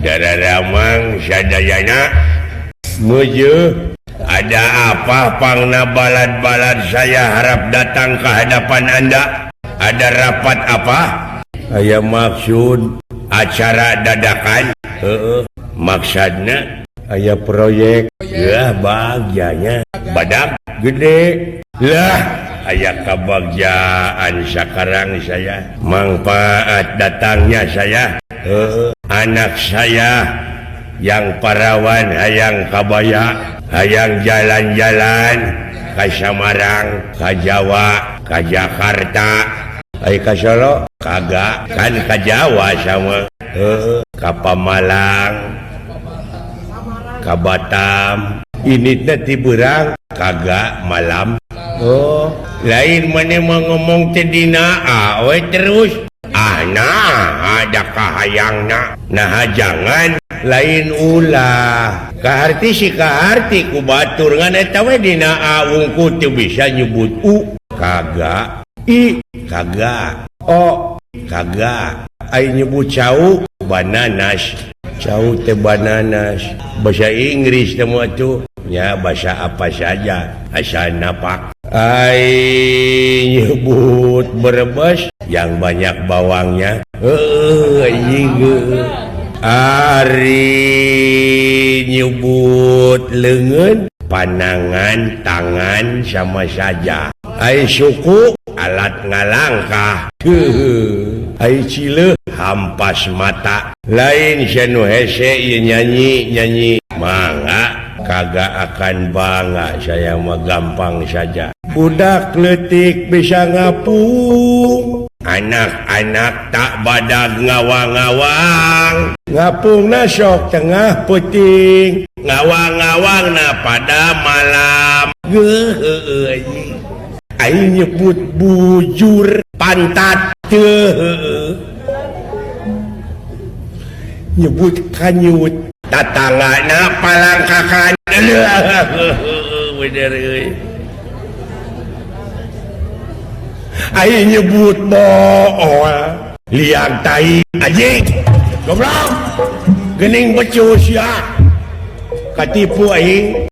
Daramang sadayana. Muju, ada apa pangna balad-balad saya harap datang ke hadapan Anda? Ada rapat apa? Aya maksud acara dadakan. Heeh. Maksudna aya proyek ya, bagjanya badak gede lah, aya kabagjaan sekarang saya, manfaat datangnya saya. Heeh. Anak saya yang parawan hayang kabaya, hayang jalan-jalan ke Samarang, ke Jawa, ke Jakarta. Ay, ka Solo kagak kan, ke Jawa sama. Heeh, ka Pemalang, ka Batam. Ini teh beurang kagak malam? Oh, lain, mana mau ngomong teh dina A we terus. Ah, nah ada kahayangna. Nah, jangan lain, ulah kaharti si kaharti ku batur, ngan eta we dina A wungkul, teu bisa nyebut U kagak, I kagak, O kagak. Ai nyebut cau, bananas, cau teh bananas, bahasa Inggris semua tuh ya, bahasa apa saja asal napak. Ai nyebut Brebes yang banyak bawangnya. Eh, anjing. Ari nyebut leungeun, panangan, tangan sama saja. Ai suku, alat ngalangkah. Ai cileuh, hampas mata. Lain nu hese ieu nyanyi nyanyi. Mangga, kagak akan bangga saya mah, gampang saja. Budak leutik bisa ngapung, anak-anak tak badag ngawang-ngawang. Ngapung na sok tengah peuting, ngawang-ngawang na pada malam. Geuh, anjing. Aing nyebut bujur, pantat teu. Nyebut kanyut, tatanggana palangkakan. Bener euy. Aing nyebut bool, liang tai. Anjing, goblok, geuning becus ya, katipu aing.